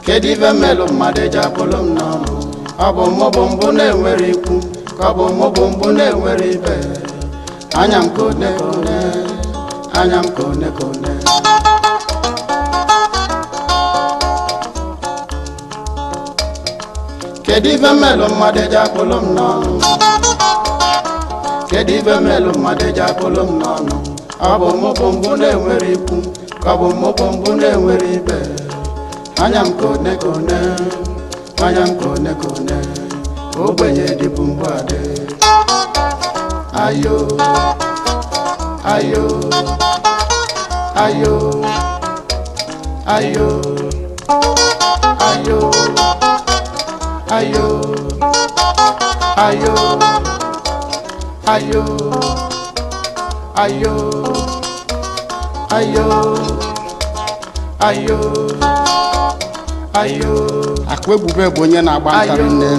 Kedu ife mmelụ mmadụ eji akpụlụ m n'ọnụ? Ọ bụ mụ bụ mbụ na-enwere ikwu, ka ọ bụ mụ bụ mbụ na-enwere ibe. Anya m kone kone, anya m kone kone. Kedu ife mmelụ mmadụ eji akpụlụ m n'ọnụ? Kedu ife mmelụ mmadụ eji akpụlụ m n'ọnụ? Ọ bụ mụ bụ mbụ na-enwere ikwu, ka ọ bụ mụ bụ mbụ na-enwere ibe. Anya m kone kone, anya m kone kone, ogbenye dịbụ mbụ adị. Ayo, ayo, ayo, ayo, ayo, ayo, ayo, ayo, ayo, ayo, ayo, ayo. Akụ ebube bụ onye na-agba ntarị nne.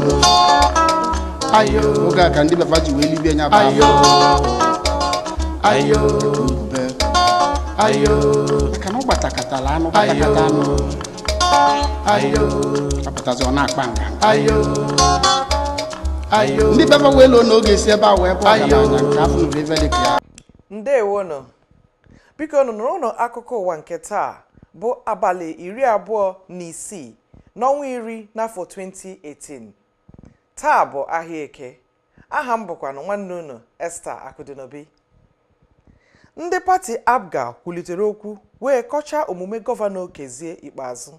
Ayo, Oge a ka ndị befa ji wee libie nya bụ ayo, afọ. Ayo, Ebube. Ayo, Maka na ọ gbatakatala anụ gbatakata anụ. Ayo, Apụtazi ọ na-akpa nganga. Ayo, ayo. Ndị befa wee lụọ n'oge si ebe a wee bụ Ayo. ọgaranya nke afọ nụrụ ife dị ka ya. Ndewonụ. Biko nụrụnụ akụkọ ụwa nke taa bụ abalị 26 n'ọnwa 10 n'afọ 2018. Taa bụ ahịa Eke. Aha m bụkwanụ nwanne unu Esther Akụdịnobi. Ndị pati APGA kwulitere okwu wee kọchaa omume gọvanọ Okezie Ikpeazụ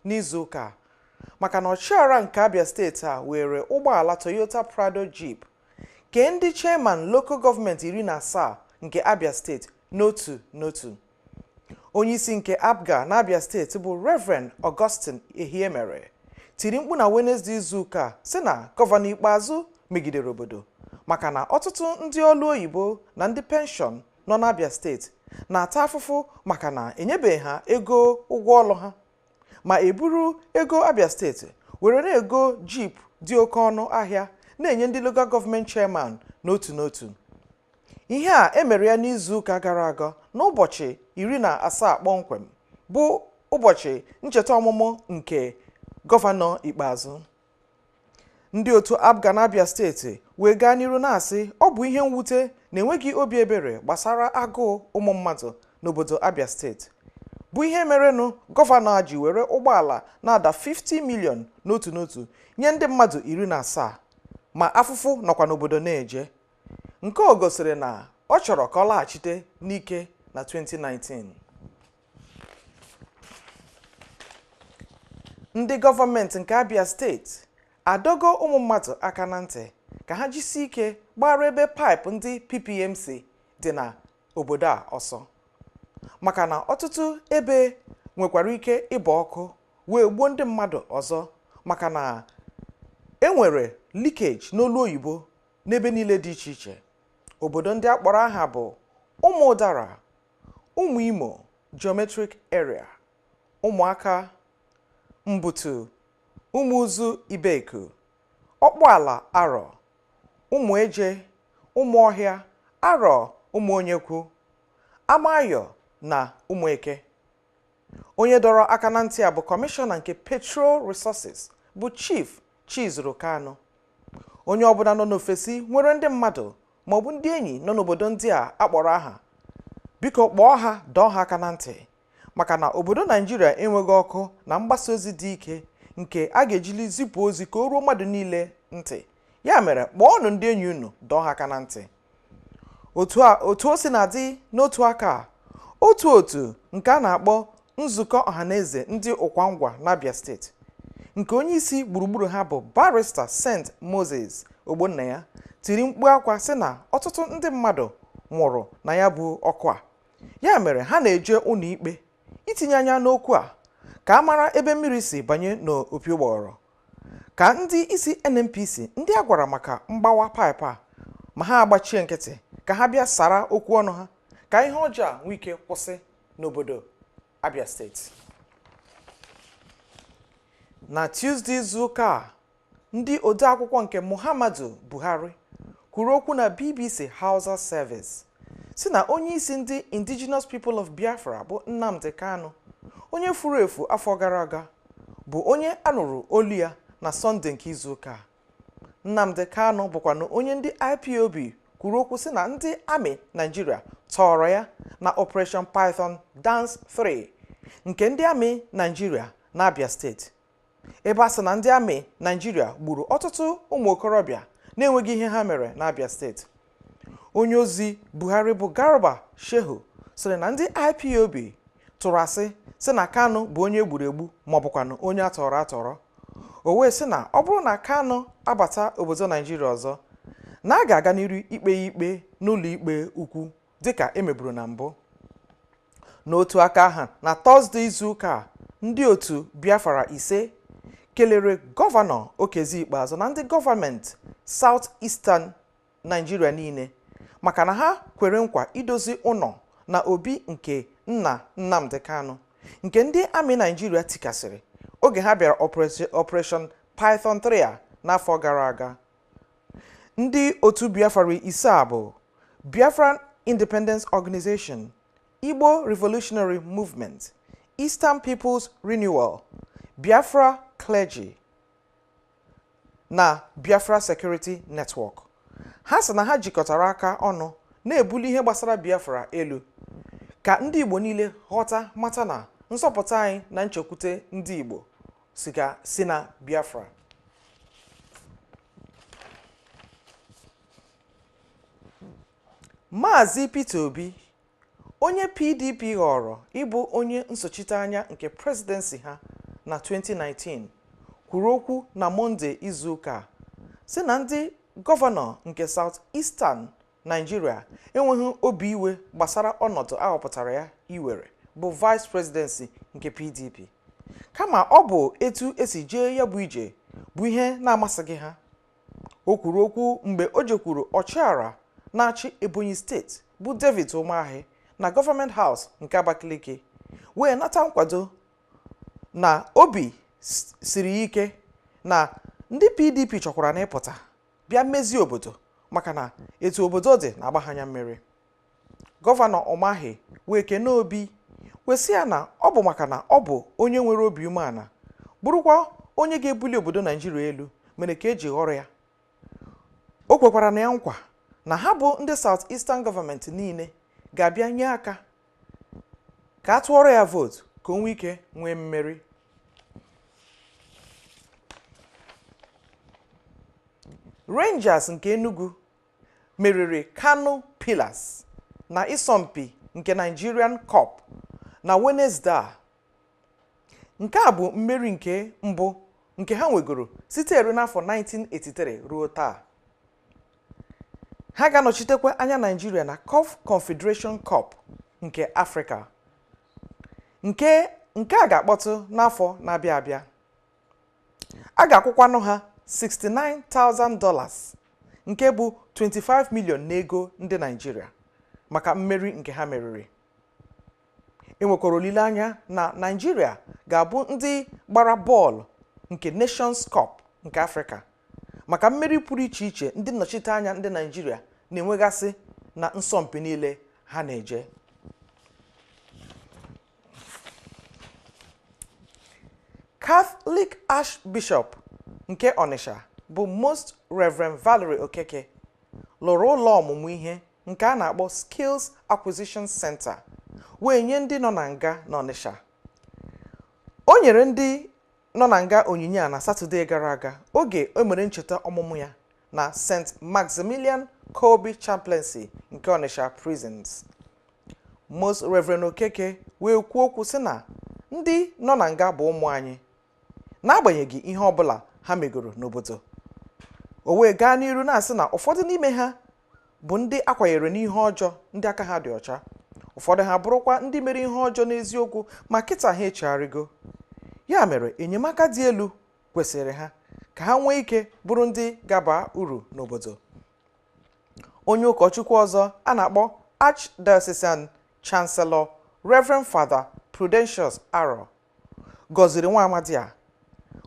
n'izu ụka a, maka na ọchịagha nke Abia steeti a were ụgbọala Toyota Prado Jeep kee ndị chairman local gọọmenti 17 nke Abia steeti n'otu n'otu. Onyeisi nke APGA n'Abia steeti bụ Reverend Augustine Ehiemere tiri mkpu na Wenesde izu ụka sị na gọvanọ Ikpeazụ megidere obodo maka na ọtụtụ ndị ọlụ oyibo na ndị penshọn nọ n'Abia steeti na-ata afụfụ maka na enyebeghị ha ego ụgwọ ọlụ ha, ma eburu ego Abia steeti were na-ego jip dị oke ọnụ ahịa na-enye ndị local gọọmenti chairman n'otu n'otu. Ihe a emere ya n'izu ụka gara aga n'ụbọchị 17 kpọmkwem bụ ụbọchị ncheta ọmụmụ nke gọvanọ Ikpeazụ. Ndị otu APGA n'Abia steeti wee gaa n'iru na-asị ọ bụ ihe mwute na enweghị obi ebere gbasara agụụ ụmụ mmadụ n'obodo Abia steeti, bụ ihe merenụ gọvanọ a ji were ụgbọala na-ada 50 million n'otu n'otu nye ndị mmadụ 17, ma afụfụ nọkwa n'obodo na-eje. Nke o gosiri na ọ chọrọ ka ọ laghachite n'ike na 2019. Ndị gọọmenti nke Abia steeti adọgo ụmụ mmadụ aka na ntị ka ha jisie ike gbara ebe paịpụ ndị PPMC dị na obodo a ọsọ, maka na ọtụtụ ebe nwekwara ike ịba ọkụ wee gbuo ndị mmadụ ọzọ, maka na e nwere leakage n'olu oyibo n'ebe niile dị iche iche. Obodo ndị akpọrọ aha bụ Ụmụdara, Ụmụ Imo Geometric Area, Ụmụaka, Mbutu, Ụmụuzu Ibeku, Ọkpụala Arọ, Ụmụeje, Ụmụọhịa, Arọ, Ụmụonyekwu, Amayọ na Ụmụeke. Onye dọrọ aka na ntị a bụ kọmishọna nke Petrol Resources bụ Chief Chizuru Kanu. Onye ọbụla nọ n'ofesi nwere ndị mmadụ maọbụ ndị enyi nọ n'obodo ndị a akpọrọ aha, biko kpọọ ha dọọ ha aka na ntị, maka na obodo Naijiria enweghị ọkụ na mgbasa ozi dị ike nke a ga-ejili zipụ ozi ka o ruo mmadụ niile ntị. Ya mere kpọọnụ ndị enyi unu dọọ ha aka na ntị. Otu o si na-adị n'otu aka, otu otu nke a na-akpọ Nzukọ Ọhaneze ndị Ụkwangwa n'Abia steeti nke onye isi gburugburu ha bụ Barrister St. Moses Ogbonnaya tiri mkpu akwa sị na ọtụtụ ndị mmadụ nwụrụ na ya bụ ọkụ a. Ya mere ha na-eje ụlọ ikpe itinye anya n'okwu a ka a mara ebe mmiri si banye n'opi ụgbọghọrọ, ka ndị isi NNPC ndị a gwara maka mgbawa paịpụ a ma ha agbachie nkịtị ka ha bịa sara okwu ọnụ ha ka ihe ọjọọ a nwee ike kwụsị n'obodo Abia steeti. Na Tuesday izu ụka a, ndị odeakwụkwọ nke Muhammadu Buhari kwuru okwu na BBC Hausa Service si na onye isi ndị Indigenous People of Biafra bụ Nnamdi Kanu, onye furu efu afọ gara aga, Bụ onye a nụrụ olu ya na Sọnde nke izuụka a. Nnamdi Kanu bụkwanụ onye ndị IPOB kwuru okwu sị na ndị amị Naịjirịa tọọrọ ya na Operation Python Dance 3 nke ndị amị Naịjirịa na Abia Steeti, ebe a sị na ndị amị Naịjirịa gburu ọtụtụ ụmụ okorobịa na-enweghị ihe ha mere n'Abia Steeti. Onye ozi Buhari bụ Garba Shehu sịrị na ndị IPOB tụrụ asị sị na Kanu bụ onye egburu egbu ma ọ bụkwanụ onye atọrọ atọrọ. O wee sị na ọ bụrụ na Kanu abata obodo Naijiria ọzọ, na a ga-aga n'iru ikpe ya ikpe n'ụlọ ikpe ukwu dịka emeburu na mbụ. N'otu aka ahụ, na Tọzdee izuụka a, ndị otu Biafra 5 kelere Gọvanọ Okezie Ikpeazụ na ndị gọọmenti South Eastern Nigeria niile maka na ha kwere nkwa idozi ụlọ na obi nke nna Nnamdi Kanu nke ndị amị Naijiria tikasịrị oge ha bịara Operation Python 3 a n'afọ gara aga. Ndị otu Biafra 5 a bụ Biafran Independence Organization, Igbo Revolutionary Movement, Eastern People's Renewal, Biafra Clergy na Biafra Security Network. Ha sị na ha jikọtara aka ọnụ na-ebuli ihe gbasara Biafra elu ka ndị Igbo niile ghọta mata na nzọpụta anyị na nchekwute ndị Igbo si na Biafra. Maazị Peter Obi, onye PDP ghọrọ ịbụ onye nsochite anya nke presidency ha na 2019, kwuru okwu na Mọnde izuụka a sị na ndị gọvanọ nke South Eastern Nigeria enweghị obi iwe gbasara ọnọdụ ahọpụtara ya iwere bụ vice presidency nke PDP, kama ọ bụ etu esi jee ya bụ ije bụ ihe na-amasịghị ha. O kwuru okwu mgbe o jekwuru ọchịagha na-achị Ebonyi Steeti bụ David Umahi na Gọọmenti House nke Abakaliki wee nata nkwado na obi siri ike na ndị PDP chọkwara na ịpụta bịa mezie obodo maka na etu obodo dị na-agba ha anya mmiri. Gọvanọ Umahi wee kene Obi wee sị ya na ọ bụ maka na ọ bụ onye nwere obi umeala bụrụkwa onye ga-ebuli obodo Naijiria elu mere ka eji ghọrọ ya. O kwekwara na ya nkwa na ha bụ ndị South Eastern gọọmenti niile ga-abịa nye aka ka a tụọrọ ya vootu ka o nwee ike nwee mmeri. Rangers nke Enugu meriri Kano Pillars na ịsọmpi nke Nigerian Cup na Wednesday a. Nke a bụ mmeri nke mbụ nke ha nwegoro site n'afọ 1983 ruo taa. Ha ga-anọchitekwa anya Nigeria na CAF Confederation Cup nke Afrịka nke a ga-akpọtụ n'afọ na-abịa abịa. A ga-akwụkwanụ ha $69,000 nke bụ 25 million n'ego ndị Nigeria maka mmeri nke ha meriri. E nwekwara olileanya na Nigeria ga-abụ ndị gbara bọọlụ nke Nations Cup nke Afrịka maka mmeri pụrụ iche iche ndị nnọchiteanya ndị Nigeria na-enwegasị na nsọmpi niile ha na-eje. Catholic Archbishop nke Onitsha bụ Most Reverend Valerie Okeke lụrụ ụlọ ọmụmụ ihe nke a na-akpọ Skills Acquisition Center wee nye ndị nọ na nga n'Onitsha. O nyere ndị nọ na nga onyinye a na Satọde gara aga oge o mere ncheta ọmụmụ ya na St. Maximilian Kolbe Chaplaincy nke Onitsha Prisons. Most Reverend Okeke wee kwuo okwu sị na ndị nọ na nga bụ ụmụ anyị n'agbanyeghị ihe ọbụla ha megoro n'obodo. O wee gaa n'iru na-asị na ụfọdụ n'ime ha bụ ndị akwanyere n'ihe ọjọọ, ndị aka ha dị ọcha, ụfọdụ ha bụrụkwa ndị mere ihe ọjọọ n'eziokwu ma kịta ha echegharịgo. Ya mere enyemaka dị elu kwesịrị ha ka ha nwee ike bụrụ ndị gaba uru n'obodo. Onye ụkọchukwu ọzọ a na-akpọ Archdiocesan Chancellor Reverend Father Prudentius Aro gọziri nwa amadi a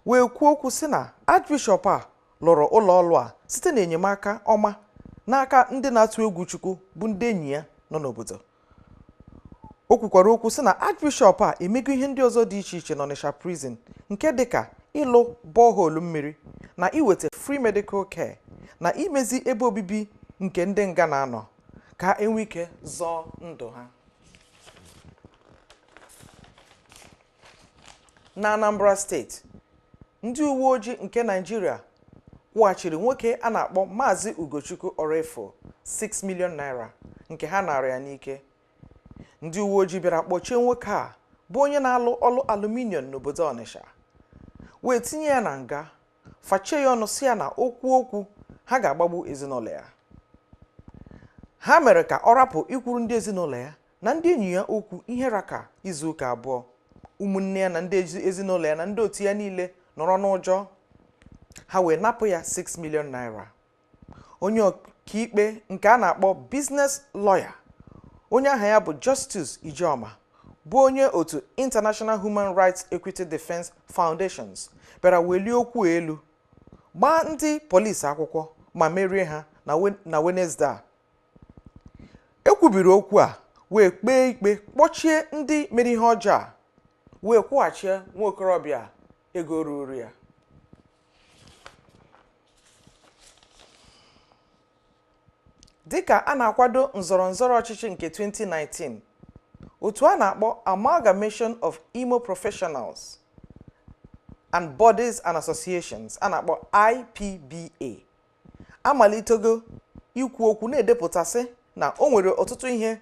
wee kwuo okwu sị na Archbishop a lụrụ ụlọ ọrụ a site n'enyemaka ọma n'aka ndị na-atụ egwu Chukwu bụ ndị enyi ya nọ n'obodo. O kwukwara okwu sị na Archbishop a emego ihe ndị ọzọ dị iche iche n'Ọnịsha prison, nke dịka ịlụ borehole mmiri na iweta free medical care na imezi ebe obibi nke ndị nga na-anọ ka enwe ike zọọ ndụ ha. Na Anambra Steeti, ndị uwe ojii nke Naịjirịa kwụghachiri nwoke a na-akpọ Maazị Ugochukwu Orefo 6 million naira nke ha nara ya n'ike. Ndị uwe ojii bịara kpọchie nwoke a bụ onye na-alụ ọlụ aluminium n'obodo Ọnịsha, wee tinye ya na nga, fachie ya ọnụ, si ya na okwu okwu ha ga-agbagbu ezinụlọ ya. Ha mere ka ọ rapụ ikwuru ndị ezinụlọ ya na ndị enyi ya okwu ihe raka izuụka 2. Ụmụnne ya na ndị ezinụlọ ya na ndị otu ya niile nọrọ n'ụjọ. Ha wee napụ ya 6 million naira. Onye ọkaikpe nke a na-akpọ business lawyer, onye aha ya bụ Justice Ijeoma, bụ onye otu International Human Rights Equity Defense Foundations, bịara welie okwu elu, gbaa ndị polisi akwụkwọ ma merie ha na Wednesday a. Ekwubiri okwu a wee kpee ikpe kpọchie ndị mere ihe ọjọọ a, wee kwụghachie nwa okorobịa ego ruru ya. Dịka a na-akwado nzọrọ nzọrọ ọchịchị nke 2019, otu a na-akpọ Amalgamation of Imo Professionals and Bodies and Associations a na-akpọ IPBA amalitego ikwu okwu na-edepụtasị na o nwere ọtụtụ ihe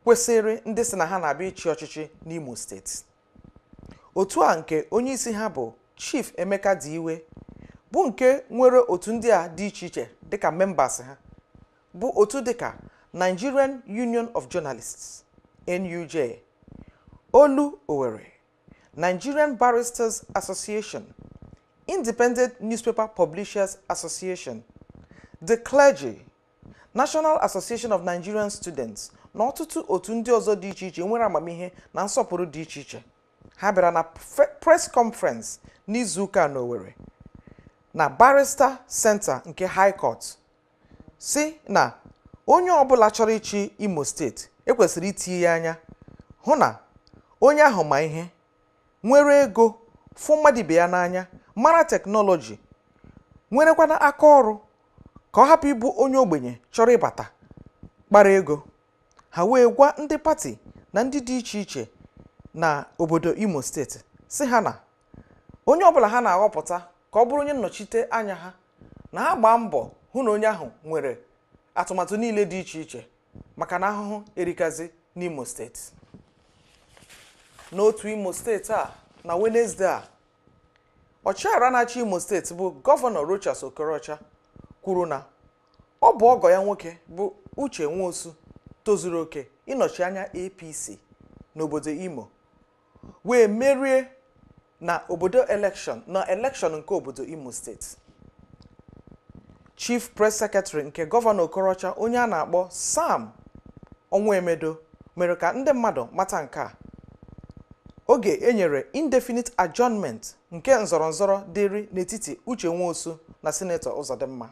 kwesịrị ndị si na ha na-abịa ịchị ọchịchị n'Imo Steeti. Otu a nke onye isi ha bụ Chief Emeka Diiwe, bụ nke nwere otu ndị a dị iche iche dịka members ha, bụ otu dịka Nigerian Union of Journalists NUJ, Olu Owerri, Nigerian Barristers Association, Independent Newspaper Publishers Association, The Clergy, National Association of Nigerian Students na ọtụtụ otu ndị ọzọ dị iche iche nwere amamihe na nsọpụrụ dị iche iche. Ha bịara na press conference n'izuụka n'Owerri na Barrister Center nke High Court, si na onye ọbụla chọrọ ịchị Imo Steeti ekwesịrị itinye ya anya hụ na onye ahụ ma ihe, nwere ego, fụ mmadụ ibe ya n'anya, mara teknọlọji, nwerekwana aka ọrụ, ka ọ hapụ ịbụ onye ogbenye chọrọ ịbata kpara ego. Ha wee gwa ndị pati na ndị dị iche iche na obodo Imo Steeti si ha na onye ọbụla ha na-aghọpụta ka ọ bụrụ onye nnọchite anya ha, na ha gbaa mbọ hụ na onye ahụ nwere atụmatụ niile dị iche iche, maka na ahụhụ erikazi n'Imo Steeti. N'otu Imo Steeti a, na Wednesday a, ọchịagha na-achị Imo Steeti bụ Gọvanọ Rochas Okorocha kwuru na ọ bụ ọgọ ya nwoke bụ Uche Nwosu tozuru oke ịnọchi anya APC n'obodo Imo, wee merie na obodo elekshọn na elekshọn nke obodo Imo Steeti. Chief Press Secretary nke Gọvanọ Okorocha, onye a na-akpọ Sam Onwuemedo, mere ka ndị mmadụ mata nke a oge e nyere indefinite adjournment nke nzọrọ nzọrọ dịrị n'etiti Uche Nwosu na Sinetọ Uzodimma.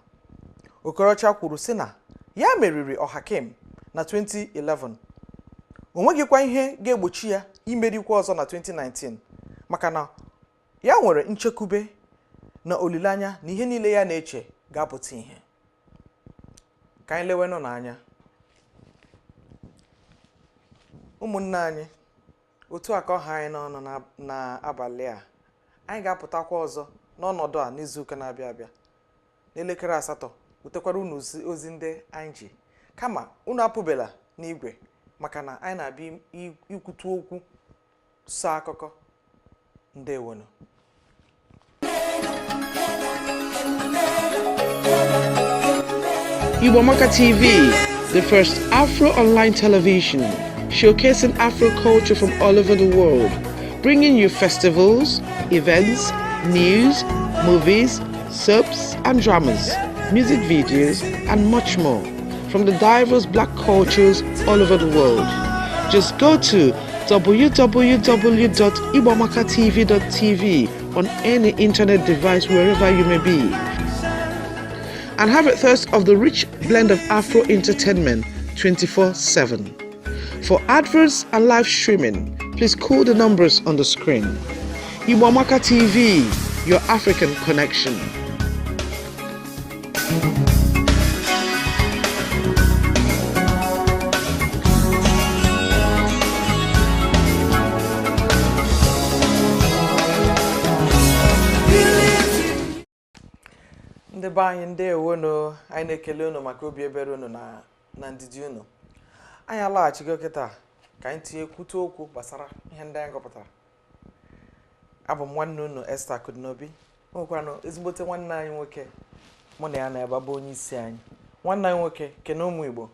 Okorocha kwuru sị na ya meriri Ohakim na 2011, o nweghịkwa ihe ga-egbochi ya imerikwa ọzọ na 2019, maka na ya nwere nchekwube na olileanya na ihe niile ya na-eche ga-apụta ihe. Ka anyị lewenụ n'anya ụmụnne anyị, otu a ka ọha anyị n'ọnụ n'abalị a. Anyị ga-apụtakwa ọzọ n'ọnọdụ a n'izuụka na-abịa abịa n'elekere 8, wetekwara unu ozi ndị anyị ji. Kama unu apụbela n'igwe, maka na anyị na-abịa ikwutu okwu sọ akụkọ. Ndewonu. Igboamaka TV, the first Afro online television showcasing Afro culture from all over the world, bringing you festivals, events, news, movies, soaps and dramas, music videos, and much more from the diverse black cultures all over the world. Just go to www.igboamakatv.tv on any internet device wherever you may be, and have a thirst of the rich blend of Afro entertainment 24/7. For adverts and live streaming, please call the numbers on the screen. Igboamaka TV, your African connection. Ndị be anyị, ndewonu. Anyị na-ekele unu maka obi ebere unu na ndidi unu. Anyị alaghachigo kịta ka anyị tinye kwute okwu gbasara ihe ndị anyị gụpụtara. Abụ m nwanne unu, Esther Akudinobi. Nwekwanụ ezigbote nwanne anyị nwoke mụ na ya na-ebe bụ onye isi anyị. Nwanne anyị nwoke, kene ụmụ Igbo.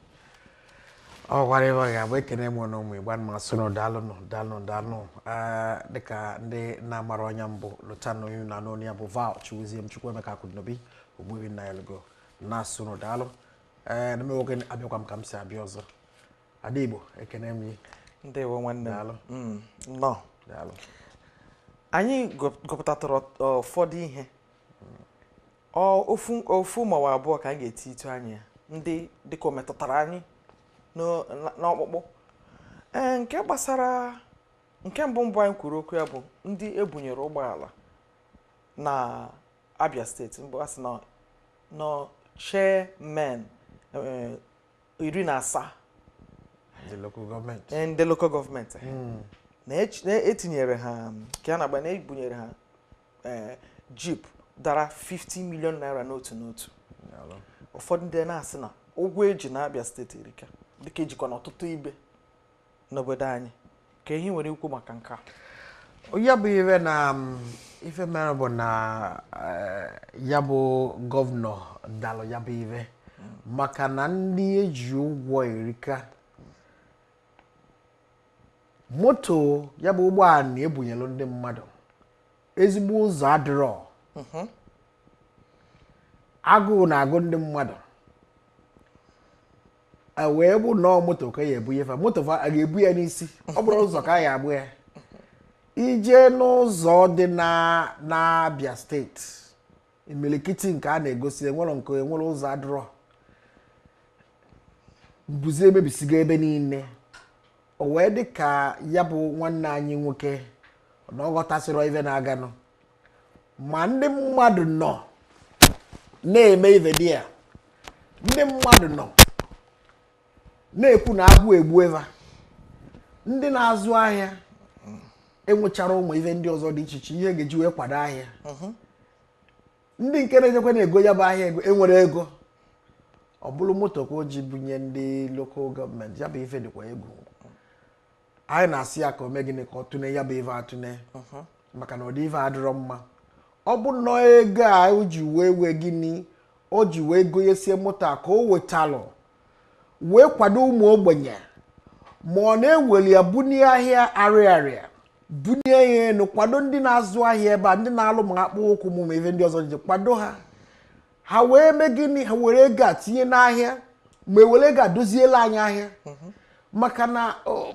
Ọ gwara ebe ọ ga-abụ ekene m na ụmụ Igbo, ana m asụ nụ daalụnụ, daalụnụ, daalụnụ. Ee, dịka ndị na-amara ọnya mbụ lụta na onye na n'onu ya bụ Val Chiwuzie m Chukwuemeka Akudinobi Ogbuebi nna ya lugo na-asụ nụ daalụ. Ee, na nwoke abịakwa m ka m si abịa ọzọ. Ada Igbo, ekene m gị. Ndewo, nwanne m. Daalụ. Nnọọ. Daalụ. Anyị gụpụtatụrụ ụfọdụ ihe. Ọ ofu ofu ma ọ bụ abụọ ka anyị ga-eti itu anya ya, ndị dịka o metụtara anyị n'ọkpụkpụ. Ee, nke gbasara nke mbụ mbụ anyị kwuru okwu ya bụ ndị ebunyere ụgbọala na Abia Steeti mbụ, a sị na nọ chairman 17 ndị local gọọmenti. Ndị local gọọmenti na etinyere ha nke a na-agba na ebunyere ha jeep dara 50 million naira n'otu n'otu. Daalụ. Ụfọdụ ndị na-asị na ụgwọ eji na Abia Steeti erika, dịka ejikwa n'ọtụtụ ibe n'obodo anyị. Ka ihe nwere ikwu maka nke a? Ya bụ ife na ife mere bụ na ya bụ gọvanọ dalụ ya bụ ife maka na ndị eji ụgwọ erika. Moto ya bụ ụgbọala na-ebunyelu ndị mmadụ, ezigbo ụzọ adịrọ, agụụ na-agụ ndị mmadụ. A wee bụ nnọọ moto ka ya ebunye fa, moto fa a ga-ebu ya n'isi, ọ bụrụ ụzọ ka a ga-agbụ ya ije n'ụzọ dị na n'Abia Steeti, imilikiti nke a na-egosi enwere nke enwere ụzọ adịrọ, mbuze emebisigo ebe niile. O wee dị ka ya bụ nwanne anyị nwoke na ọ ghọtasịrọ ife na-aganụ, ma ndị mmadụ nọ na-eme ife dị ya, ndị mmadụ nọ na-ekwu na agwụ egbu eva, ndị na-azụ ahịa enwechara ụmụ ife ndị ọzọ dị iche iche ihe ga-eji wee kwado ahịa, ndị nke na-ejekwa na-ego ya bụ ahịa ego enwere ego. Ọ bụrụ moto ka o ji bunye ndị local gọọmenti, ya bụ ife dịkwa egwu. Anyị na-asị ya ka o mee gịnị, ka ọ tụne ya bụ ife atụne, maka na ụdị ife adịrọ mma. Ọ bụ nnọọ ego a o ji wee wee gịnị, o ji wee gonyesie moto a ka o wetalụ wee kwado ụmụ ogbenye, ma ọ na-eweli ya bunie ahịa arịarịa, bunie ya elu, kwado ndị na-azụ ahịa ebe a, ndị na-alụ ma akpụ ụkwụ ma ife ndị ọzọ ji kwado ha, ha wee mee gịnị, ha were ego a tinye n'ahịa, ma ewere ego a doziela anyị ahịa, maka na o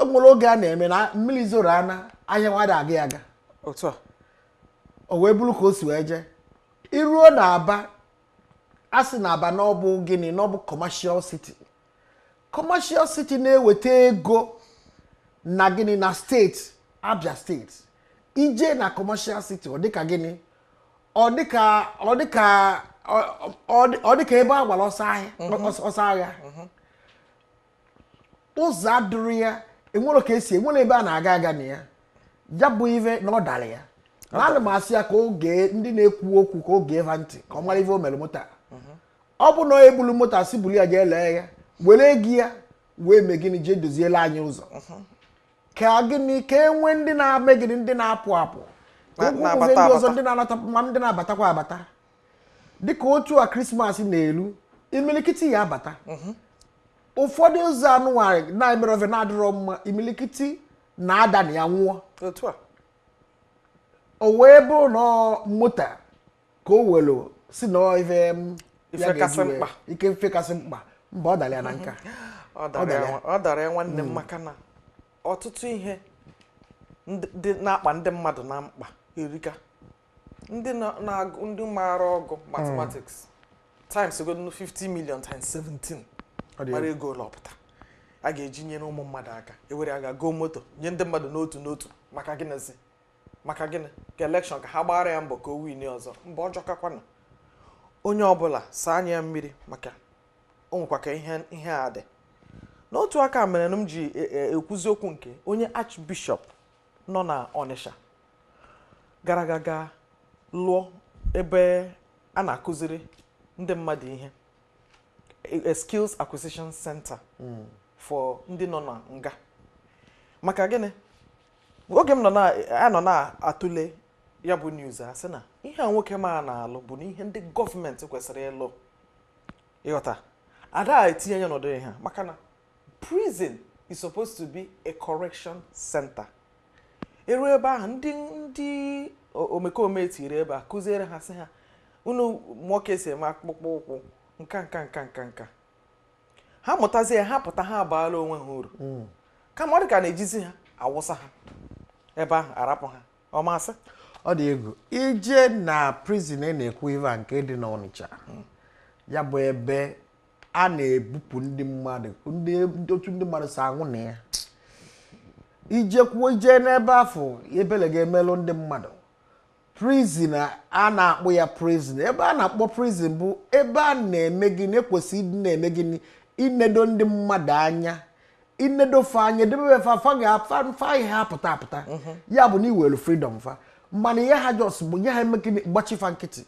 nwere oge a na-eme na mmiri zoro ana ahịa nwada aga aga. Otu a. O wee bụrụ ka o si wee jee iruo na Aba, a sị na Aba na ọ bụ gịnị, na ọ bụ commercial city, commercial city na-eweta ego na gịnị, na steeti Abia Steeti. Ije na commercial city, ọ dịka gịnị, ọ dịka ọ dịka ebe a gbara ọsọ ahịa, ọsọ agha. Ụzọ adịrị ya, enwere ka esi enwere ebe a na-aga aga na ya. Ya bụ ife na ọ dara ya na ana m asị ya ka o gee ndị na-ekwu okwu, ka o gee ha ntị, ka ọ mara ife o mere moto a. Ọ bụ na ọ ebulu moto a, si bulu ya jee lee ya, were ego ya wee mee gịnị, jee doziela anyị ụzọ, ka gịnị, ka e nwee ndị na-ame gịnị, ndị na-apụ apụ ka ụmụ na-abata ndị ọzọ abata. Ndị na-anata ma ndị na-abatakwa abata, dịka otu a Krismas na-elu, imilikiti ya abata. Ụfọdụ ụzọ anụnwarị na-emere ofe na-adịrọ mma, imilikiti na-ada na ya nwụọ. Otu a. O wee bụrụ na ọ moto ka o welu si na ọ ife m Ife ya ga-eji kasị mkpa. Ike ife kasị mkpa mba, ọ dara ya na nka. Ọ dara dara ya ya. ọ dara ya, nwanne m, maka na ọtụtụ ihe dị na-akpa ndị mmadụ na mkpa erika. Ndị na-agụ, ndị maara ọgụ mathematics, times go 50 million times 17 Ọ dị mara egwu. ego ole ọpụta. A ga-eji nyere ụmụ mmadụ aka, ewere aga goo moto nye ndị mmadụ n'otu n'otu. Maka gịnịzi? Maka gịnị? Ka election, ka ha gbara ya mbọ ka o win ọzọ. Mbọ ọjọọ kakwanụ. Onye ọbụla saa anya ya mmiri, maka o nwekwa ka ihe a dị n'otu aka mere na m ji ekwuzi okwu nke onye archbishop nọ na Ọnịsha gara aga gaa lụọ ebe a na-akụziri ndị mmadụ ihe, a skills acquisition center for ndị nọ na nga. Maka gịnị? Oge m nọ na anọ na-atụle ya bụ news, a sị na ihe a nwoke ma na-alụ bụ na ihe ndị gọọmenti kwesịrị ịlụ. Ịghọta ada etinye anya n'ọdụ ihe a, maka na prison is supposed to be a correction center. Eru ebe ahụ, ndị omekome etiri ebe a, kụziere ha, sị ha, unu mụọ ka esi eme akpụkpọ ụkwụ, nka nka nka nka nka, ha mụtazie ya, ha pụta, ha abaala onwe ha uru. Kama ọ dị ka a na-ejizi ha awụsa ha ebe ahụ, arapụ ha ọmasị. Ọ dị egwu. Ije na prison a na-ekwu ife a nke dị n'Ọnịcha, ya bụ ebe a na-ebupụ ndị mmadụ, ndị otu ndị mmadụ si anwụ na ya. Ijekwuo ije n'ebe afọ, ebele ga-emelụ ndị mmadụ. Prison a na-akpọ ya prison, ebe a na-akpọ prison bụ ebe a na-eme gịnị? Ekwesị ịdị na-eme gịnị? Inedo ndị mmadụ anya, inedo fa anya, edebe fa, fa ga fa ihe ha pụta apụta. Ya bụ na iwelu freedom fa, mana ihe ha just bụ nye ha eme gịnị? Gbachi fa nkịtị.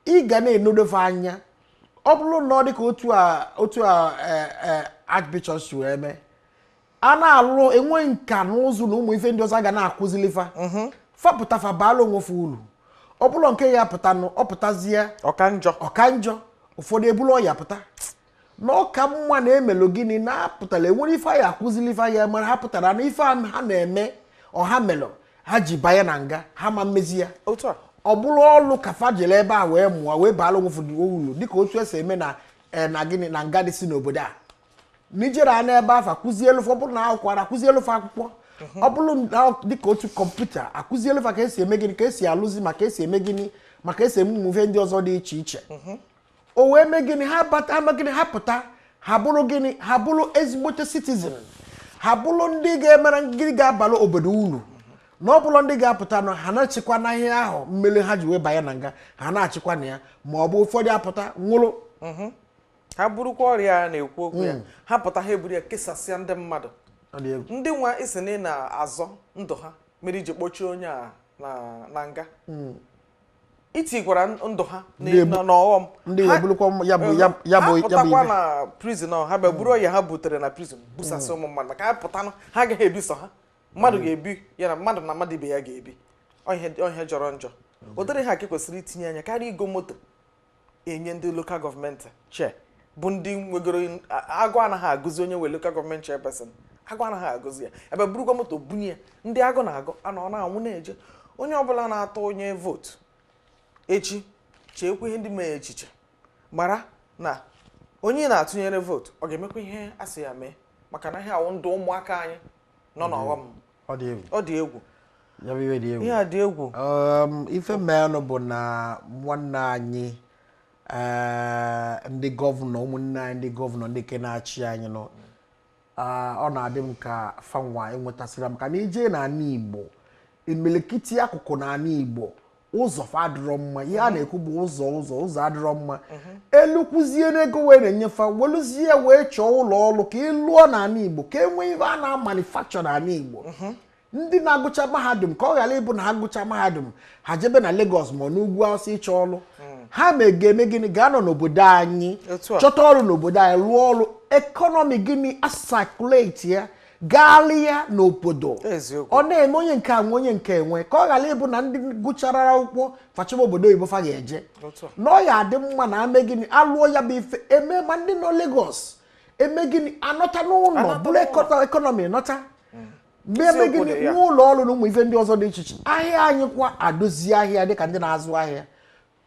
Ị ga na-enodo fa anya. Ọ bụrụ na ọ dị ka otu a archbishop si wee mee, a na-alụ enwe nka na ụzụ na ụmụ ife ndị ọzọ a ga na-akụzili fa, fapụta, fa baala onwe fa uru. Ọ bụrụ nke ya pụtanụ, ọ pụtazie ọka njọ. Ọka njọ. Ụfọdụ ebulu ọya pụta. Na ọka mma na emelụ gịnị? Na-apụtara enwere ife anyị akụzili ife ya mara ha pụtara na ife ha na-eme ọha melụ ha ji banye na nga, ha ma mmezi ya. Otu a. Ọ bụrụ ọlụ ka fa jere ebe a wee mụọ, wee baala onwe fa uru, dịka otu esi eme na na gịnị, na nga dị si n'obodo a nijere a n'ebe afọ akụzielu fa. Ọ bụrụ na akwụkwọ ara akụzielu fa akwụkwọ, ọ bụrụ na dịka otu kọmputa akụzielu fa, ka esi eme gịnị, ka esi alụzi, ma ka esi eme gịnị, ma ka esi eme ụmụ ife ndị ọzọ dị iche iche. O wee mee gịnị? Ha bata, ha mee gịnị? Ha pụta, ha bụrụ gịnị? Ha bụrụ ezigbote citizen, ha bụrụ ndị ga-emere ndị ga-abalị obodo uru. Na ọ bụrụ ndị ga-apụta nọ, ha na-achịkwa na ihe ahụ mmeli ha ji wee banye na nga, ha na-achịkwa na ya, ma ọ bụ ụfọdụ apụta nwụrụ. Ha burukwa ọrịa a na-ekwu okwu ya, ha pụta, ha eburu ya kesasịa ndị mmadụ. Ọ dị egwu. Ndị nwa isi na ị na-azọ ndụ ha mere iji kpọchie onye a na nga, itikwara ndụ ha n'ọghọm. Ndị wee bulukwa ya bụ ya ya bụ ha ya bụ pụtakwa ibe. Na prison ahụ, ha bịa buru ọya ha butere na prison busasị ụmụ mmadụ. Maka ha pụtanụ, ha agaghị ebi sọ ha, mmadụ ga-ebi ya na mmadụ na mmadụ ibe ya ga-ebi. Ọ ihe jọrọ njọ. Ụdịrị ha ka kwesịrị itinye anya karịa igo moto enye ndị local government chair, bụ ndị nwegoro agụ anaghị agụzi. Onye nwe local government chairperson, agụ anaghị agụzi ya. Ebe burukwa moto bunye ya, ndị agụ na-agụ anọ ọ na-anwụ na-eje. Onye ọbụla na-atụ onye vootu echi, cheekwa ihe ndị mee echiche, mara na onye ị na-atụnyere vootu ọ ga-emekwa ihe a sị ya mee, maka na ihe awụ ndụ ụmụaka anyị nọ n'ọghọm. Ọ dị egwu. Ọ dị egwu. Ya bụ iwe dị egwu. Ihe a dị egwu. Ife meanụ bụ na nwanne anyị, ndị gọvanọ, ụmụnne anyị ndị gọvanọ, ndị nke na-achị anyị nọ, ọ na-adị m ka fanwa enwetasịra, maka na ije n'ala Igbo, imilikiti akụkụ n'ala Igbo, ụzọ fa adịrọ mma. Ihe a na-ekwu bụ ụzọ, ụzọ, ụzọ adịrọ mma. Elu kwuzie n'ego wee na-enyefa, weluzie wee chọọ ụlọ ọrụ ka ị lụọ n'ala Igbo, ka e nwee ife a na-amanufacture n'ala Igbo. Ndị na-agụcha mahadum, ka ọ ghara ịbụ na ha gụcha mahadum, ha jebe na Lagos ma ọ n'ugwu Awụsa ịchọ ọrụ. Ha ma ga-eme gịnị? Ga-anọ n'obodo anyị. Otu a. Chọta ọrụ n'obodo anyị, rụọ ọrụ, economy gịnị acirculate ya, gaalịa n'obodo. Eziokwu. Ọ na-eme onye nke a nwe, onye nke enwe, ka ọ ghara ịbụ na ndị gụchara akwụkwọ fachaba obodo oyibo fa ga-eje. Otu a. Na ọ ya adị mma na ame gịnị? Alụọ ya bụ ife eme, ma ndị nọ Lagos eme gịnị? Anọta n'ụlọ. Anọta bụrụ n'ụlọ. economy nọta mee eme Eziokwu gịnị? dị ya. Nwe ụlọ ọrụ na ụmụ ife ndị ọzọ dị iche iche. Ahịa anyị kwa adozie ahịa dịka ndị na-azụ ahịa.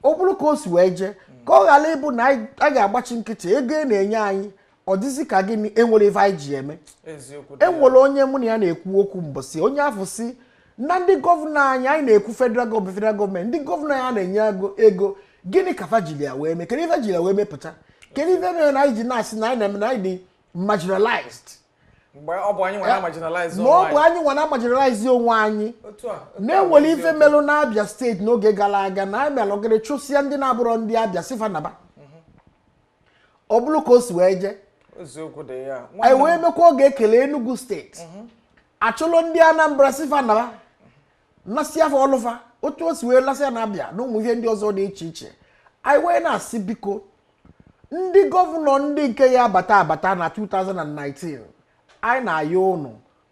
Ọ bụrụ ka o si wee jee, ka ọ ghara ịbụ na anyị a ga-agbachi nkịtị, ego ị na-enye anyị ọ dịzị ka gịnị, enwere ife anyị ji eme. Eziokwu dị E ya. nwere onye mụ na ya na-ekwu okwu mbọsị, onye afọ si na ndị gọvanọ anyị, anyị na-ekwu federal gọọmenti, federal gọọmenti, ndị gọvanọ anyị a na-enye ego, gịnị ka fa jiri ya wee mee? Kedu ife jiri ya wee mepụta? Kedu ife mere na anyị ji na-asị na anyị na-eme na anyị dị marginalized? Mgbe ọ bụ anyị nwa na-marginalize Ma ọ onwe bụ anyị. anyị nwa na-marginalize onwe anyị. Otu a Na-enwere ife melụ na Abia steeti n'oge gara aga na anyị melụgịrị chụsịa ndị na-abụrọ ndị Abia sifa naba. Ọ bụrụ ka o si wee jee, eziokwu dị ya. anyị wee mekwa oge ekele Enugu steeti, achụlụ ndị Anambra sifa naba, nasị afọ ọlụfa otu o si wee lasịa na Abia na ụmụ ihe ndị ọzọ dị iche iche. Anyị wee na-asị biko, ndị gọvanọ ndị nke ya abata abata na 2019, anyị na-ayọ ụnụ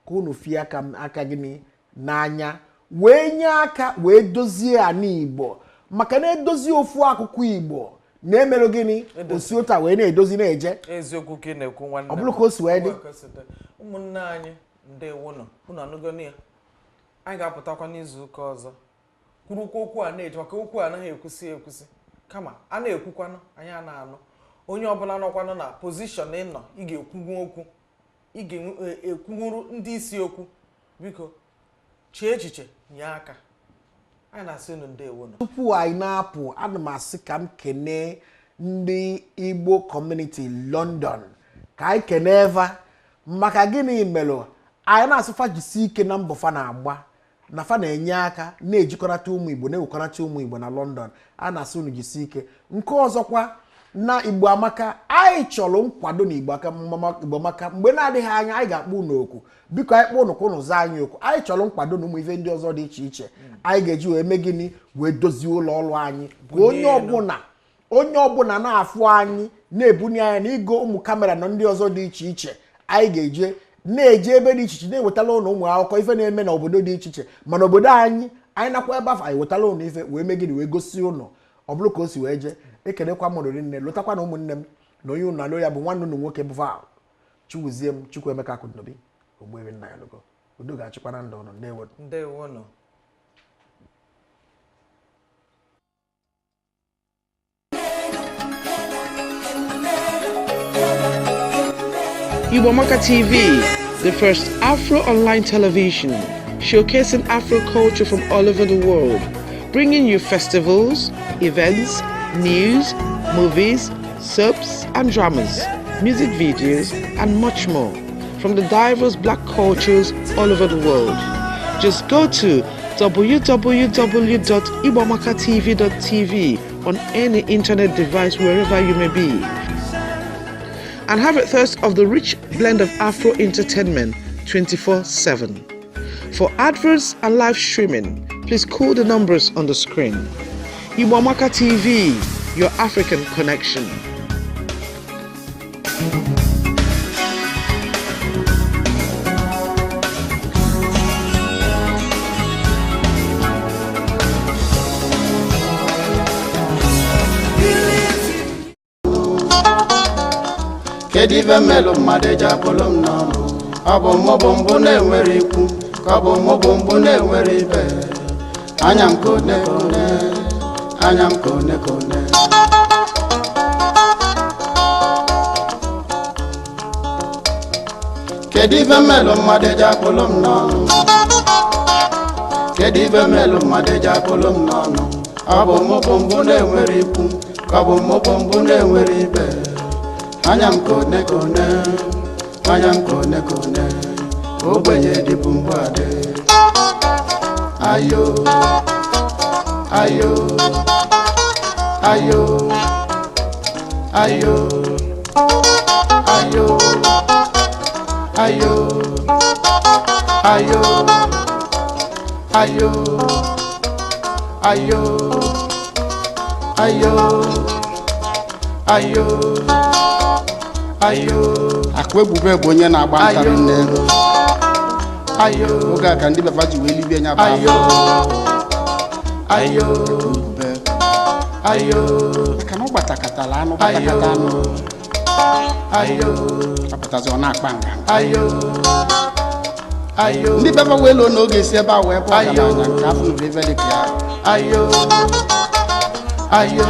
ka ụnụ fie aka aka gịnị n'anya wee nye aka wee dozie ana Igbo, maka na edozi ofu akụkụ Igbo na-emerụ gịnị osi ụta wee na-edozi na-eje. Eziokwu ka ị na-ekwu, nwanne. Ọ bụrụ ka o si wee dị. Ọ bụrụ ka o si dị. Ụmụnne anyị, ndewonụ, unu anụgonu ya. Anyị ga-apụtakwa n'izu ụka ọzọ kwurukwa okwu a na-eji, maka okwu a anaghị ekwusi ekwusi, kama a na-ekwukwanụ anyị a na-anụ. Onye ọbụla nọkwanụ na position ịnọ, ị ga-ekwunwu okwu, ị ga-ekwunwuru ndị isi okwu. Biko chee echiche, nye aka. Anyị na-asị unu ndewonụ. Tupu anyị na-apụ, ana m asị ka m kenee ndị Igbo Community London, ka anyị kenee eva maka gịnị melụ anyị na-asị fa jisi ike na mbọ fa na-agba na fa na-enye aka na-ejikọnata ụmụ Igbo, na-ewekọnata ụmụ Igbo na London. A na-asị unu jisi ike. Nke ọzọkwa na Igbo Amaka, anyị chọrọ nkwado na Igbo aka Igbo Amaka. Mgbe na-adịghị anya anyị ga-akpọ unu oku. Biko anyị kpọọ unu ka unu zaa anyị oku. Anyị chọrọ nkwado na ụmụ ife ndị ọzọ dị iche iche anyị ga-eji wee mee gịnị wee dozie ụlọ ọrụ anyị, ka onye ọbụla onye ọbụla na-afụ anyị, na-ebunye anyị na igo ụmụ kamera na ndị ọzọ dị iche iche. Anyị ga-eje na-eje ebe dị iche iche na-ewetala ụnụ ụmụ akụkọ ife na-eme n'obodo dị iche iche, mana obodo anyị anyị nakwa ebe afọ anyị wetala ụnụ ife wee mee gịnị wee gosi ụnụ. Ọ bụrụ ka o si wee jee, ekelekwa m nne, lụtakwa na ụmụnne m na onye ụnụ alụ ya bụ nwanne ụnụ nwoke bụ Val Chiwuzie m Chukwuemeka Akụnobi Ogbuefi nna ya logo. Udo ga-achịkwa na ndụ ụnụ. Ndewo. Ndewonụ. Igbo Amaka TV, the first Afro online television showcasing Afro culture from all over the world, bringing you festivals, events, news, movies, soaps and dramas, music videos, and much more from the diverse black cultures all over the world. Just go to www.igboamakatv.tv on any internet device wherever you may be, and have a thirst of the rich blend of Afro entertainment 24/7. For adverts and live streaming, please call the numbers on the screen. Igbo Amaka TV, your African connection. Kedu ife mmelụ mmadụ eji akpụlụ m n'ọnụ? Ọ bụ mụ bụ mbụ na-enwere ikwu, ka ọ bụ mụ bụ mbụ na-enwere ibe? Anya m kone kone, anya m kone kone. Kedu ife mmelụ mmadụ eji akpụlụ m n'ọnụ? Kedu ife mmelụ mmadụ eji akpụlụ m n'ọnụ? Ọ bụ mụ bụ mbụ na-enwere ikwu, ka ọ bụ mụ bụ mbụ na-enwere ibe? Anya m kone kone, anya m kone kone. Ogbenye dịbụ mbụ adị. Ayo, ayo, ayo, ayo, ayo, ayo, ayo, ayo, ayo, ayo, ayo, ayo. Akụ ebube bụ onye na-agba ntarị nne. Ayo. Oge a ka ndị befa ji wee libie nya bụ Ayo. afọ. Ayo. Ebube. Ayo. Maka na ọ gbatakatala anụ, gbatakata anụ. Ayo. Apụtazi ọ na-akpa nganga. Ayo. Ayo. Ndị befa wee lụọ na oge si ebe a wee pụọ Ayo. ọgaranya nke afọ nụrụ ife dị ka ya. Ayo. Ayo.